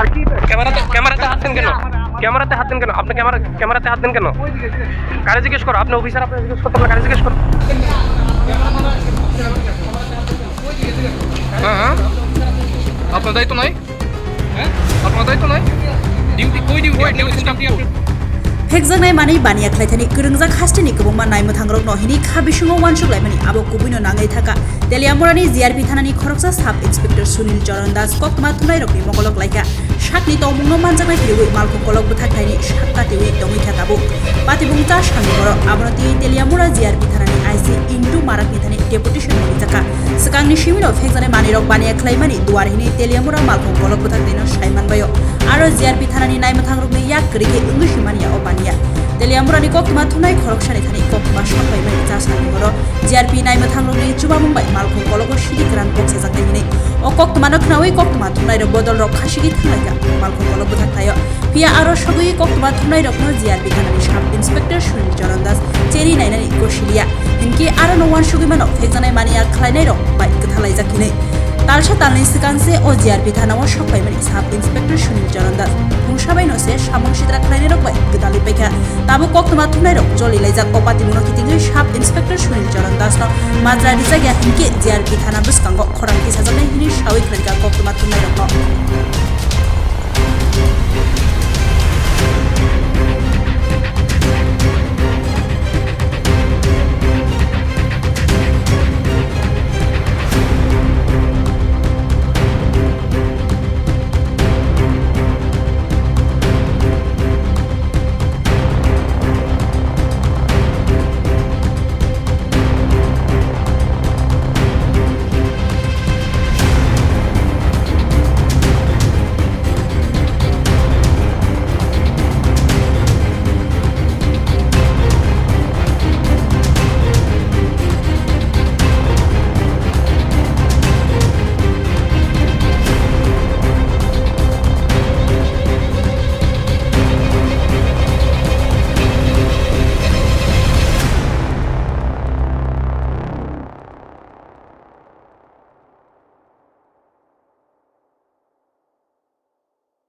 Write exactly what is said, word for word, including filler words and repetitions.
আর কি? ক্যামেরাতে, ক্যামেরাতে হাত দেন কেন? ক্যামেরাতে হাত দেন কেন? আপনি ক্যামেরা, ক্যামেরাতে হাত দেন কেন? কারে জিজ্ঞেস করো? আপনি অফিসার, আপনি জিজ্ঞেস করতে পারলে কারে জিজ্ঞেস করো? হ্যাঁ, হ্যাঁ। আপনার দায়িত্ব নাই? আপনার দায়িত্ব নাই? ডিউটি, কই ডিউটি? আপনি বলছেন duty. Phekjaknai manwi baniya khlaithani kwrwngjak hasteni kwbangma naimwthangrokno hini kha bisingo uansuk laimani abo kubuino nangwi thaka. Teliamurani G R P thanani khoroksa Sub Inspector Sunil Charan Das koktwma thumnairokni mokolok laikha. Sakni tongmungno manjaknai phirwi malkhung kolok bwthak thaini sak katiwi tongwi kha tabuk. Patibung cha sani borok abono twi Teliamura G R P thanani I C Indu Marakni thani deputation manwi jakha. Swkangni simino phekjaknai manwirok baniya khlaimani duar hini Teliamura malkhung kolok bwthak thaino sai manbaio. Aro G R P thanani naimwthangrokni yak kwrwi khe wngwi si manya o baniya. Teliamurani koktwma thumnai khoroksani thani koktwma sokbaimani cha sani horo G R P naimwthangrokni chubamung bai malkhung kologo sidi kwran boksajaknai hwnwi. O koktwmano khnaui koktwma thumnairok bodolrok khasigi thanglaikha malkhung kolok bwthak thaio. Phiya aro sogwi koktwma thumnairokno G R P thanani Sub Inspector Sunil Charan Das cheri nainani gosiliya. Hinkhe arono uansugwi mano phekjaknai maniya khlainairok bai kwthalaijak hinwi. Talsa talni swkang se o G R P thanao sokpaimani Sub Inspector Sunil Charan Das mungsa baino se samung sitra khlainairok bai gwdalwi paikha. Tabuk koktwma thumnairok choli laijak o patimungno kitingwi Sub Inspector Sunil Charan Dasno majra rijak ya hinkhe G R P thana bwskango khorang tisajaknai hinwi sawi khlaikha koktwma thumnai.